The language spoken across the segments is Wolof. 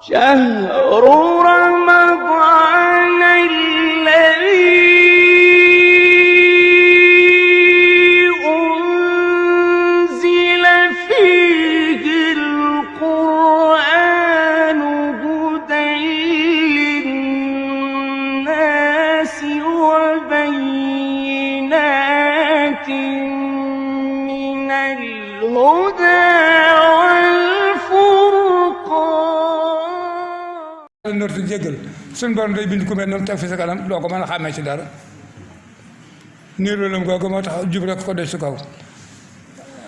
شهر رمضان الذي أنزل فيه القرآن هدى للناس وبينات من الهدى nortu jéggal suñu borom day bind ku mel noonu teg fi sa kanam doo ko mën a xàmmee ci dara niiroolam googu moo tax jub rek ko def si kaw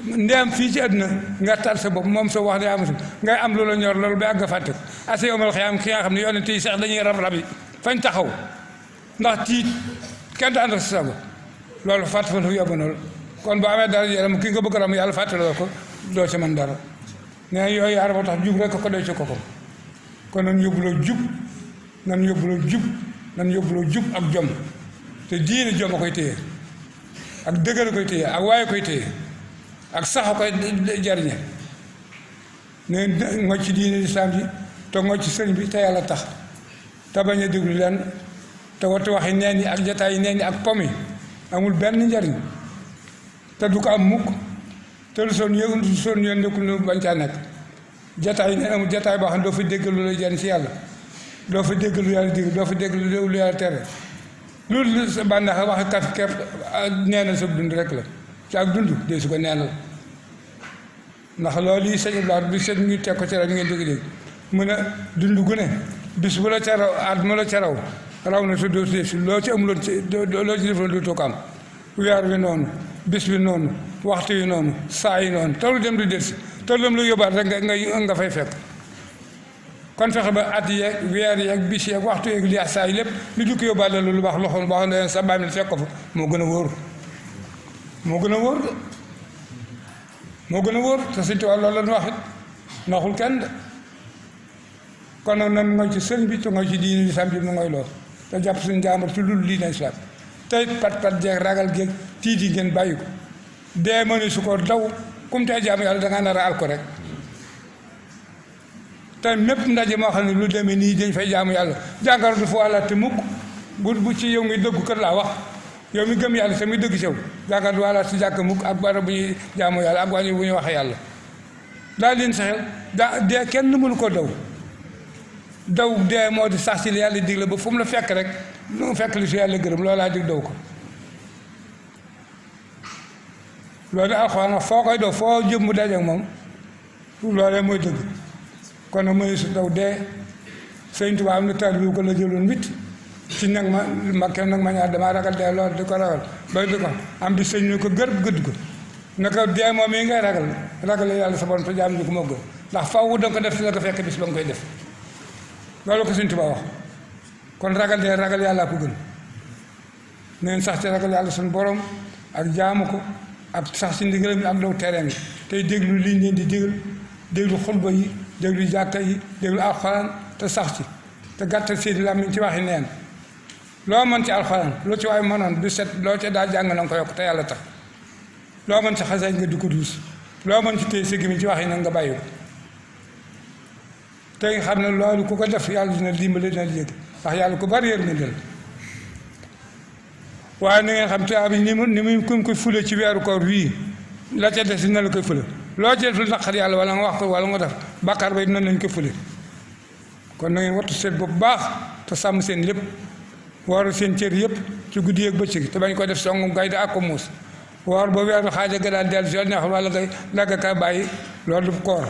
ndéem fii ci àdduna nga tal sa bopp moom soo wax ne amatul ngay am lu la ñor loolu ba àgg nga fàtte ko asa yowmal xiyaam ki nga xam ne yonent yi sax dañuy rab-rab yi fañ taxaw ndax tiit kenn du ànd ak sa sago loolu fàtte fa lu yóbbu noonu kon boo amee dara yaram ki nga bëgg ram yàlla fàttaloo ko doo ci mën dara nee yooyu yaar moo tax jub rek ko doy ci ko kon nan yóbbuloo jub nan yóbbuloo jub nan yóbbuloo jub ak jom te diine jom a koy téye ak dëgër koy téye ak waaye koy téye ak sax a koy jariñe ne ngoo ci diine lislaam ji te ngoo ci sëriñ bi te yàlla tax te bañ a déglu leen te wattu waxi neen yi ak jataay yi neen yi ak pom yi amul benn njariñ te du ko am mukk te lu son yoon nekkul nu bañ caa nekk jataay ne amul jataay boo xam ne doo fa dégg lu lay jariñ ci yàlla doo fa dégg lu yàlla dig doo fa dégg lu yàlla tere loolu sa bànneex waxi kaf kepp neenal sa dund rek la ci ak dund dee su ko neenal ndax loolu yi sëñ Ibrahima bi sëñ ñu teg ko ci raw ngeen dégg-dégg mu ne dund gu ne bis bu la ca raw at mu la ca raw raw na te doo def si loo ci amuloon loo ci defoon dootoo ko am weer bi noonu bis bi noonu waxtu yi noonu saa yi noonu te lu dem du delsi te lu lu yóbbaat rek nga fay fekk kon fexe ba at yeeg weer yeeg bis yeeg waxtu yeeg li saa yi lépp lu dukk yóbbaat la lu baax loxoon boo xam ne sa bàmmeel fekk ko fa moo gën a wóor moo gën a wóor de moo gën a wóor te Sëñ Tuubaa loolu la ñu wax it naxul kenn de kon nag nan ngoy ci sëñ bi te ngoy ci diine lislaam bi mu ngoy lool te jàpp suñu jaamar ci lu diine lislaam tey pat jeeg ragal geeg tiit yi ngeen bàyyi ko dee mënu su ko daw kum tey jaamu yàlla da ngaa nar a al ko rek te mépp ndaje moo xam ne lu demee nii dañ fay jaamu yàlla jàngaro du fa wàlla te mukk bu ci yow mi dëggu kër laa wax yow mi gëm yàlla te muy dëgg sew jàngaro du wàlla si jàkk mukk ak barab bu ñuy jaamu yàlla ak wàññi bu ñuy waxee yàlla daal leen saxel dee kenn mënu ko daw dee moo di sax si li yàlla digle ba fu mu la fekk rek lu mu fekk li si yàlla gërëm loolaa dig daw ko loolu alxuraan foo koy daw foo jëm mu daje ak moom loolee mooy dëgg kon nag mooy su daw dee Sëñ Tuubaa am na taalibe bu ko la jëloon wit ci nag ma Mbakke nag ma ñaar damaa ragal dee loolu di ko ragal ba di ko am bi sëñ ñu ko gëdd ko naka dee moom yi ngay ragal yàlla sa borom te jaam ñu ko moo gën ndax faaw da nga ko def si la ko fekk bis ba nga koy def loolu ko Sëñ Tuubaa wax kon ragal dee ragal yàlla ko gën neen sax ci ragal yàlla suñu borom ak jaamu ko ak sax si ndigalam yi ak daw tereem yi tey déglu liñ leen di digal déglu xutba yi déglu jàkka yi déglu alxuraan te sax ci te gàttal seeni làmmiñ ci waxi neen loo mën ci alxuraan loo ci waaye mënoon du set loo ci daa jàng na nga ko yokk te yàlla tax loo mën ci xasay nga di ko duus loo mën ci téye ségi mi ci wax yi nag nga bàyyi ko te nga xam ne loolu ku ko def yàlla dina dimbale dina yëg ndax yàlla ku bari yërmande la waaye na ngeen xam tuyaaba ni muy kum koy fule ci weeru koor wii la ca des dina la koy fule loo ci def lu naqar yàlla wala nga wax ko wala nga def bàkkaar bay noonu lañ ko fule kon na ngeen wattu seen bopp baax te sàmm seen lépp wooru seen cër yëpp ci guddi ak bëccëg te bañ ko def songu gaynde ak ko muus woor ba weeru xaaja ga daal dellu si neexul wala ngay lagga ka bàyyi loolu du koor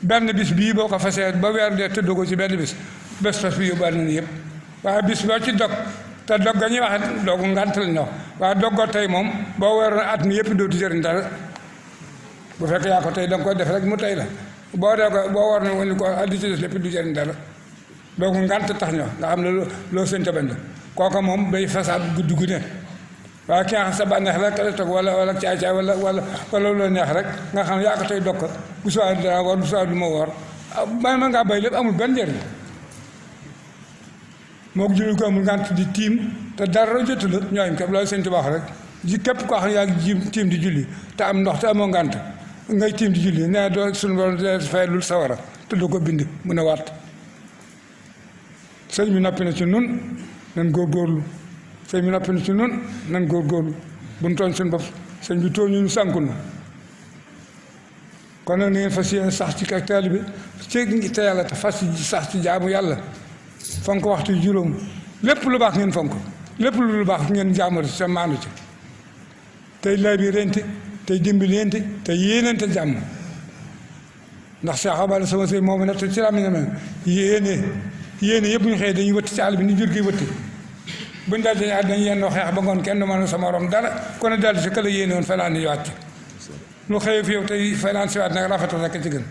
benn bis bii boo ko fasee ba weer dee tëdd ko ci benn bis fas bi yóbbaale nañu yëpp waaye bis boo ci dog te dog ga ñuy wax doogu ngànt lañ wax waaye doggoo tey moom boo weeroon at mi yëpp dootu jëriñ dara bu fekk yaa ko tey da nga ko def rek mu tey la boo dee ko boo war na woon ko addi ci des lépp du jëriñ dara doogu ngànt tax ñoo nga xam ne loo seen tabañ la kooka moom bay fasaat guddi gu ne waaye ki nga xam sa bànneex rek la toog wala caay-caay wala loo neex rek nga xam ne yaa ko tey dog ko bu suwaa dara woor bu suwaa du ma woor man ngaa bay lépp amul benn njëriñ moo ko julli ko amul ngànt di tiim te dara jotu la ñooyam képp loolu seen tubaax rek ji képp koo xam ne yaa ngi tiim di julli te am ndox te amoo ngànt ngay tiim di julli nee doo suñu borom fay lul sawara te du ko bind mu ne waat sëñ bi noppi na ci nun nan góorgóorlu sëñ bi noppi na ci nun nan góorgóorlu buñ tooñ suñu bopp sëñ bi tooñ ñu sànku na kon nag ni ngeen fas yéene sax ci ak taalibe ci te yàlla te fas sax ci jaamu yàlla fonk waxtu juróom lépp lu baax ngeen fonk lépp lu baax ngeen jaamu sa maanu ci tey laabirante tey dimbalante tey yéenante jàmm ndax Cheikh Abal sama sëy moom nag te ci la am ne yéene yëpp ñu xëy dañuy wëtti ci àll bi ni jur gi wëtti buñ daal dañu dañu yendoo xeex ba ngoon kenn du mën sa morom dara kon daal di si këla yéene woon fanaan di wàcc lu xëy fi yow tey fanaan si waat nag rafetal rek ci gën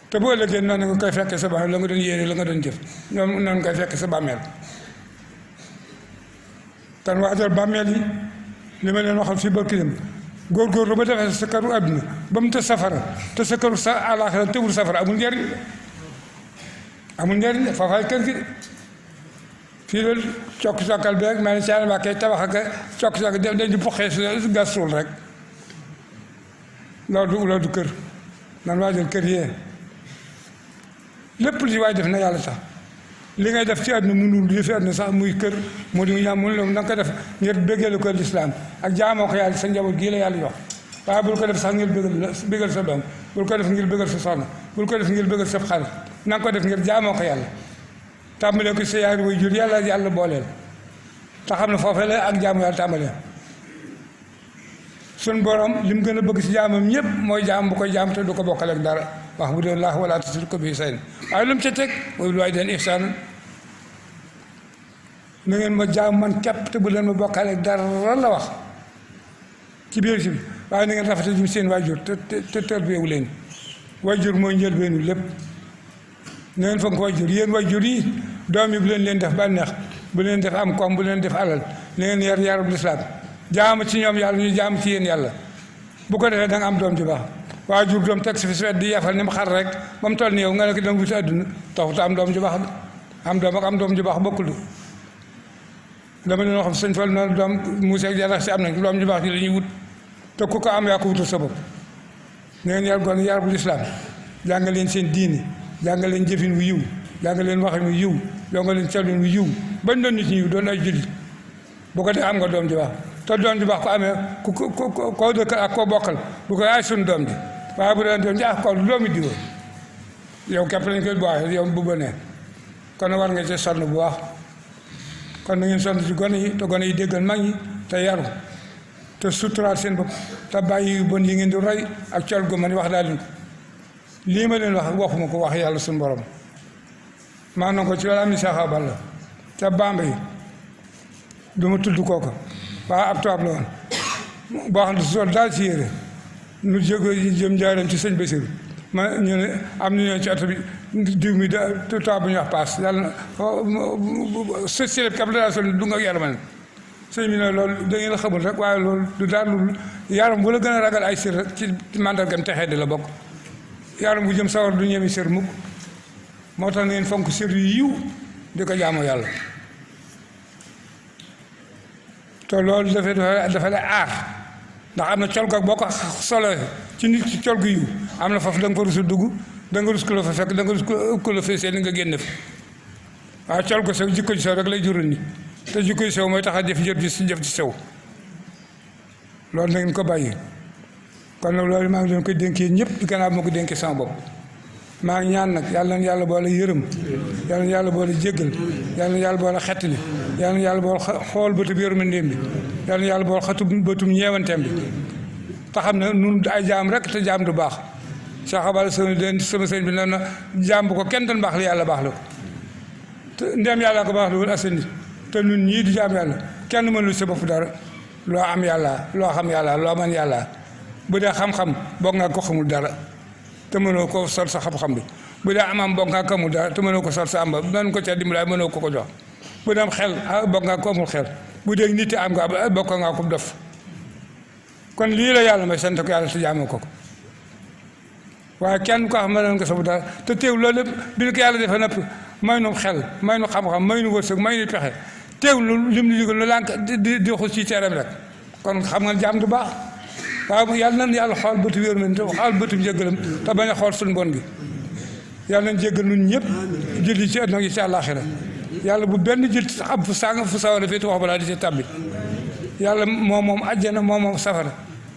te boo ëllëgee noonu nga koy fekke sa bàmmeel la nga doon yéene la nga doon jëf ñoom noonu koy fekke sa bàmmeel tan waajal bàmmeel yi li ma leen waxal fii barki dem góorgóorlu ba defee sa këru àdduna ba mu te safara te sa këru sa àllaaxira tewul safara amul njariñ faafaay kër gi fii la cokk-cokkal bi rek maa ngi caane kay tabax ak cokk-cokk def dañ di poxee si gas suul rek loolu du kër nan waajal kër yee lépp lu ci waay def na yàlla sax li ngay def ci àdduna mënul li fi àdduna sax muy kër mu di ñaam mënu na nga ko def ngir bëggee ko lislaam ak jaamoo ko yàlla sa njaboot gii la yàlla jox waaye bul ko def sax ngir bëggal sa doom bul ko def ngir bëggal sa soxna bul ko def ngir bëggal sa xarit na nga ko def ngir jaamoo ko yàlla tàmbalee ko sa yaari way jur yàlla booleel te xam ne foofee la ak jaamu yàlla tàmbalee sun borom li mu gën a bëgg si jaamam ñëpp mooy jaam bu koy jaam te du ko bokkale ak dara wax bu dee laax wala tushriku bihi shay'an waaye lu mu ca teg wa bil waalidayni ihsaanan na ngeen ma jaam man képp te bu leen ma bokkale ak dara la wax ci biir si waaye na ngeen rafetal ji seen waajur te tërbeewu leen waajur mooy njëlbeenu lépp na ngeen fonk waajur yéen waajur yi doom yi bu leen def bànneex bu leen def am koom bu leen def alal na ngeen yar yarub lislaam jaam ci ñoom yàlla ñu jaam ci yéen yàlla bu ko defee da nga am doom ju baax waajur doom teg si fi suwet di yafal ni mu xar rek ba mu toll ni yow nga ne ko danga wuti àdduna taxut am doom ju baax am doom ak am doom ju baax bokkul dama leen wax sëñ Fall noonu doom Moussa ak Jalla si am nañ doom ju baax ji la ñuy wut te ku ko am yaa ko wutul sa bopp na ngeen yar gone yar bu lislaam jàngal leen seen diini jàngal leen jëfin wu yiw jàngal leen waxin wu yiw jàngal leen calin wu yiw bañ doon nit ñi yiw doon ay jullit bu ko defee am nga doom ju baax te doom ju baax ko amee koo dëkkal ak koo bokkal bu ko yaay suñu doom ji waaye bu dee doom ji ko doomi diwa yow képp lañ koy baax yow bu bënee kon war nga ci sonn bu baax kon na ngeen sonn ci gone yi te gone yi déggal mag ñi te yaru te suturaat seen bopp te bàyyi yu bon yi ngeen di roy ak col gu man wax daal leen ko lii ma leen wax waxuma ko wax yàlla suñu borom maa na ko ci loolu am ni Cheikh Abal la ca Bambey du ma tudd kooka waaye ab tubaab la woon boo xam ne sol daal ci yére nu jëm njaareem ci sëñ Bassirou ma ñu ne am nañoo ci oto bi diw mi da tubaab bu ñuy wax paas yàlla na sa sélép kap la daal sol du nga yaram ne sëñ bi ne loolu da ngeen la xamul rek waaye loolu du daal lu yaram bu la gën a ragal ay sër ci mandargam texee di la bokk yaram bu jëm sawar du ñemi sër mukk moo tax ngeen fonk sër yu yiw di ko jaamu yàlla te loolu dafa lay aar ndax am na col ko boo ko solo ci nit ci col gu yiw am na foofu da nga fa rus a dugg da nga rus ko la fa fekk da nga rus ko la fa seen nga génn fi waaye col ko sew jikko ji sew rek lay jural ni te jikko ji sew mooy tax a jëf jëf ci sew loolu na ngeen ko bàyyi kon nag loolu maa ngi leen koy dénkee ñëpp di gannaaw moo ko dénkee sama bopp maa ngi ñaan nag yàlla na yàlla boole yërëm yàlla na yàlla boole jéggal yàlla na yàlla boole xettali yàlla na yàlla boole xool bëtub yërmandeem bi yàlla na yàlla boole xatu bëtum ñeewanteem bi te xam ne nun ay jaam rek te jaam du baax Cheikh Abal sama sëñ bi nee na jaam bu ko kenn doon baax la yàlla baax la ko te ndem yàlla ko baax la woon asani te nun ñii di jaam yàlla kenn mënul sa bopp dara loo am yàlla loo xam yàlla loo man yàlla bu dee xam-xam boog nga ko xamul dara te mënoo ko sol sa xam-xam bi bu dee am bokk nga ko amul dara te mënoo ko sol sa am ba mën ko ca dimbalaay mënoo ko jox bu dee am xel bokk nga ko amul xel bu dee nit am nga bokk nga ko def kon lii la yàlla may sant ko yàlla te jaamoo ko waaye kenn ko xam mënoon ko sa bu dara te teew loolu lépp bi ko yàlla defee napp may nu xel may nu xam-xam may nu wërsëg may nu pexe teew lu lim nu digal lu lànk di xus ci teeram rek kon xam nga jaam du baax waaye yàlla nan yàlla xool bëtu wér nañ te xool bëtu njëggalam te bañ a xool suñu bon gi yàlla nañ jéggal nun ñëpp julli ci àdduna yi ci àllaaxira yàlla bu benn jël sax ab fu sàng fu sawara féeti wax balaa di ci tabbi yàlla moom àjjana moom safara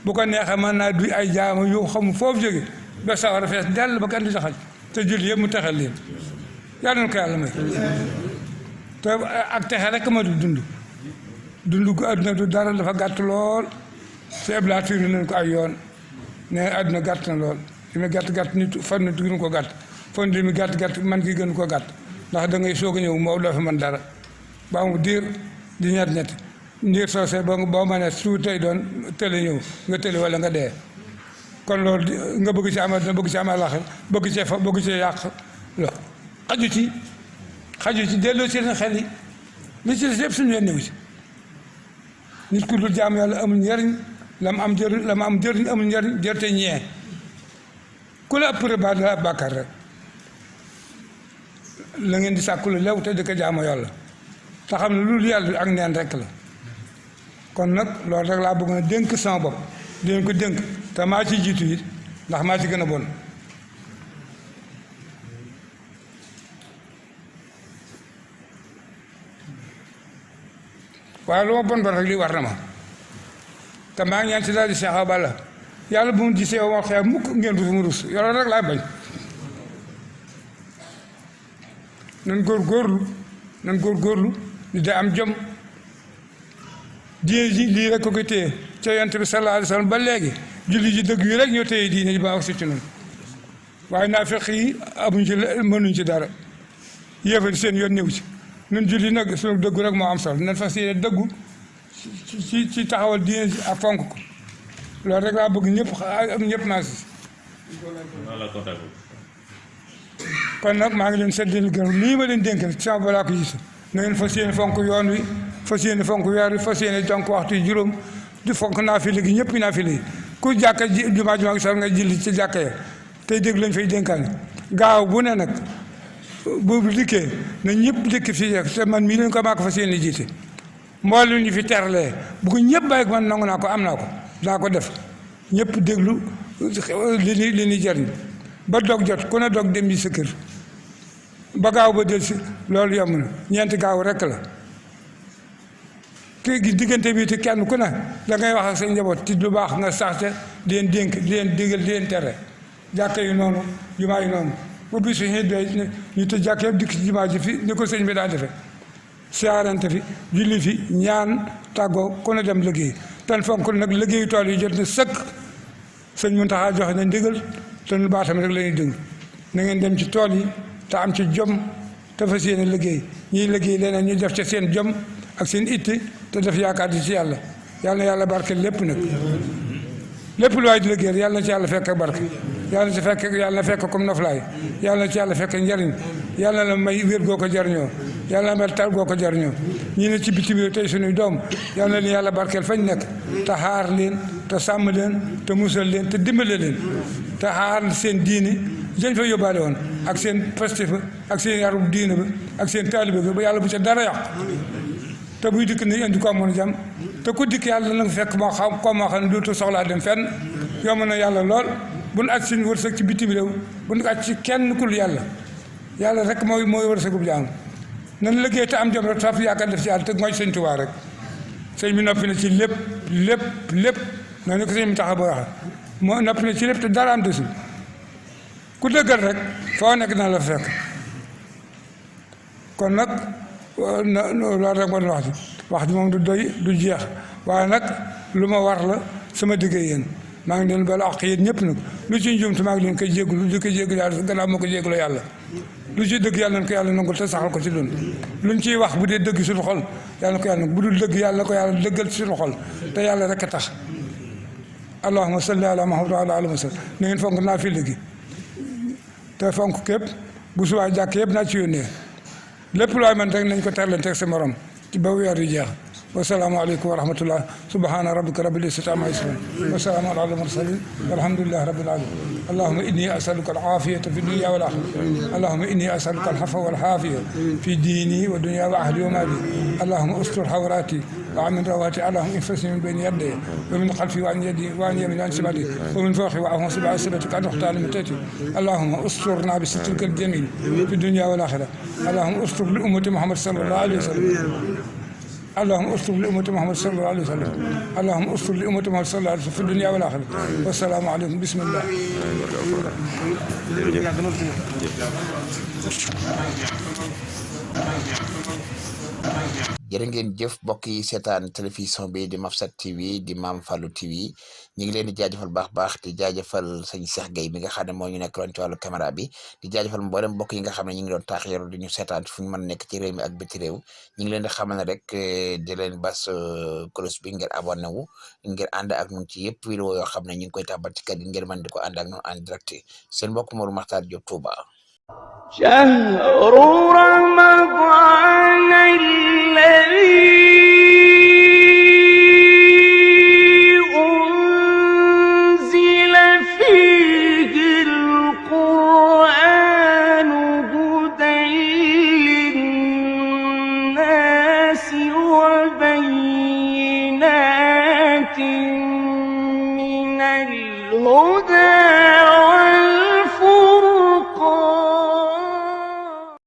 bu ko neexee mën naa duy ay jaama yu xamul foofu jóge ba sawara fees dell ba kenn di taxaj te julli yëpp mu texal leen yàlla na ko yàlla may te ak texe rek ma du dund gu àdduna du dara dafa gàtt lool si ebla firi nañ ko ay yoon ne àdduna gàtt na lool li mu gàtt nit fan nit gënu ko gàtt fan li mu gàtt man gi gënu ko gàtt ndax da ngay soog a ñëw moo doo fi man dara ba mu diir di ñett ndiir soosé boo mënee su tey doon tële ñëw nga tële wala nga dee kon loolu nga bëgg ci amal bëgg ci amal laxal bëgg ci yàq lo xaju ci delloo ci seen xel yi li ci yëpp suñu yoon ñëw ci nit ku dul jaam yàlla amul njëriñ la mu am jëriñ amul njëriñ jërte ñee ku la ëpp ba la bàkkaar rek la ngeen di sàkku lu lew te di ko jaamu yàlla te xam ne loolu yàlla ak neen rek la kon nag loolu rek laa bëgg na dénk sama bopp dinañ ko dénk te maa ci jiitu it ndax maa ci gën a bon waaye lu ma bon rek lii war na ma te maa ngi ñaan ci daal di Cheikh Awa Balla yàlla bu mu gisee yow ma xew mukk ngeen rus mu rus yàlla rek laay bañ nan góorgóorlu ñu da am jom diine ji lii rek ko koy téye ca yonent bi sallallahu alayhi wa sallam ba léegi julli ji dëgg yi rek ñoo téye diine ji ba wax si ci noonu waaye naafeq yi amuñ ci mënuñ ci dara yéefari seen yoon ñëw ci ñun julli nag suñu dëggu rek moo am solo nan fas yéene dëggu ci taxawal diine ji ak fonk ko loolu rek laa bëgg ñëpp maa si kon nag maa ngi leen seddal gërëm lii ma leen dénk rek sama balaa ko gis na ngeen fas yéene fonk yoon wi fas yéene fonk weer wi fas yéene donc waxtu yi juróom di fonk naafile gi ñëpp naafile yi ku jàkka jumaa gi sal nga julli ci jàkka ya tey dégg lañ fay dénkaane gaaw bu ne nag bu dikkee na ñëpp dikk fii te man mii leen ko maa ko fas yéene jiite mboolem ñu fi terlee bu ko ñëpp bàyyi man nangu naa ko am naa ko daa ko def ñëpp déglu li ni jariñ ba dog jot ku ne dog dem yi sa kër ba gaaw ba del si loolu yomb na ñeenti gaaw rek la kii gi diggante bi te kenn ku ne da ngay wax ak sa njaboot ci lu baax nga saxte di leen dénk di leen digal di leen tere jàkka yi noonu jumaa yi noonu bu bisu xit doy ñu te jàkk yëpp dikk ci jumaa ji fi ni ko sëñ bi daa defe siyaarante fi julli fi ñaan tàggoo ku ne dem liggéey tan fonk nag liggéeyu tool yi jot na sëkk sëñ Muntaxa joxe na ndigal te nu baatam rek la ñuy dëng na ngeen dem ci tool yi te am ci jom te fas yéene liggéey ñiy liggéey leneen ñu def ca seen jom ak seen itti te def yaakaar di ci yàlla yàlla na yàlla barke lépp nag lépp lu waay di liggéey yàlla na ci yàlla fekk barke yàlla na fekk comme noflaay yàlla na ci yàlla fekk njariñ yàlla na la may wér goo ko jariñoo yàlla na may tal goo ko jariñoo ñi ne ci bitim réew tey suñuy doom yàlla na leen yàlla barkeel fañ nekk te xaar leen te sàmm leen te musal leen te dimbale leen te xaar seen diini dañ fa yóbbaale woon ak seen pastif ba ak seen yarub diine ba ak seen taalibe ba yàlla bu ca dara yàq te buy dikk ni indi ko amoon jàmm te ku dikk yàlla na nga fekk moo xam ne dootu soxlaa dem fenn yomb na yàlla lool bu nu aj suñu wërsëg ci bitim réew bu nu aj ci kenn kul yàlla rek mooy wërsëgub jaam nan liggéey te am jom rek faf yaakaar def ci yàlla te mooy sëñ Tuubaa rek sëñ bi noppi na ci lépp noonu ko sëñ bi taxa ba waxe moo noppi na ci lépp te dara am desul ku dëggal rek foo nekk na la fekk kon nag loolu rek moo doon wax ji moom du doy du jeex waaye nag lu ma war la sama digg yéen maa ngi leen bala ak yéen ñëpp nag lu ci njuum te maa ngi leen koy jégalu lu koy jégalu yàlla gannaaw moo ko jégalu yàlla lu ci dëgg yàlla na ko yàlla nangul te saxal ko ci doon luñ ciy wax bu dee dëgg suñu xol yàlla na ko yàlla nangul bu dul dëgg yàlla na ko yàlla dëggal ci suñu xol te yàlla rek a tax allahumma salli ala Muhammad wa ala alihi wa sallam na ngeen fonk naa fi léegi te fonk képp bu subaa jàkk yëpp naa ci yónnee lépp looy man rek nañ ko terlante ak sa morom ci ba weer yi jeex wasalaamu aleykum wa rahmatullah subhana rabbika rabbil izzati amma yasifun wa salaamun ala al mursalin walhamdulillahi rabbil alamin allahumma inni as'aluka al afiyata fi dunya wal akhirah allahumma inni as'aluka al afwa wal afiya fi dini wa dunya wa ahli wa mali allahumma ustur hawrati ومن رواتي اللهم انفسني من بين يدي ومن خلفي وعن يدي وعن يميني وعن شمالي ومن فوقي وأعوذ بعصبتك أن أخطأ من تأتي اللهم استرنا بسترك الجميل في الدنيا والآخرة اللهم استر لأمة محمد صلى الله عليه وسلم اللهم استر لأمة محمد صلى الله عليه وسلم اللهم استر لأمة محمد صلى الله عليه وسلم في الدنيا والآخرة والسلام عليكم بسم الله jërë ngeen jëf mbokk yi seetaan télévision bi di Mafsat TV di Mame Fallou TV ñu ngi leen di jaajëfal baax di jaajëfal sëñ Cheikh Gueye mi nga xam ne moo ñu nekk loon ci wàllu caméra bi di jaajëfal mboolem mbokk yi nga xam ne ñu ngi doon taax yor di ñu seetaan fu ñu mën a nekk ci réew mi ak biti réew ñu ngi leen di xamal ne rek di leen bas cloche bi ngeen abonné wu ngeen ànd ak ñun ci yëpp vidéo yoo xam ne ñu ngi koy tàmbal ci kër yi ngeen mën di ko ànd ak ñun en direct seen mbokk Modou Makhtar Diop Touba. شهر رمضان الذي أنزل فيه القرآن هدى للناس وبينات من الهدى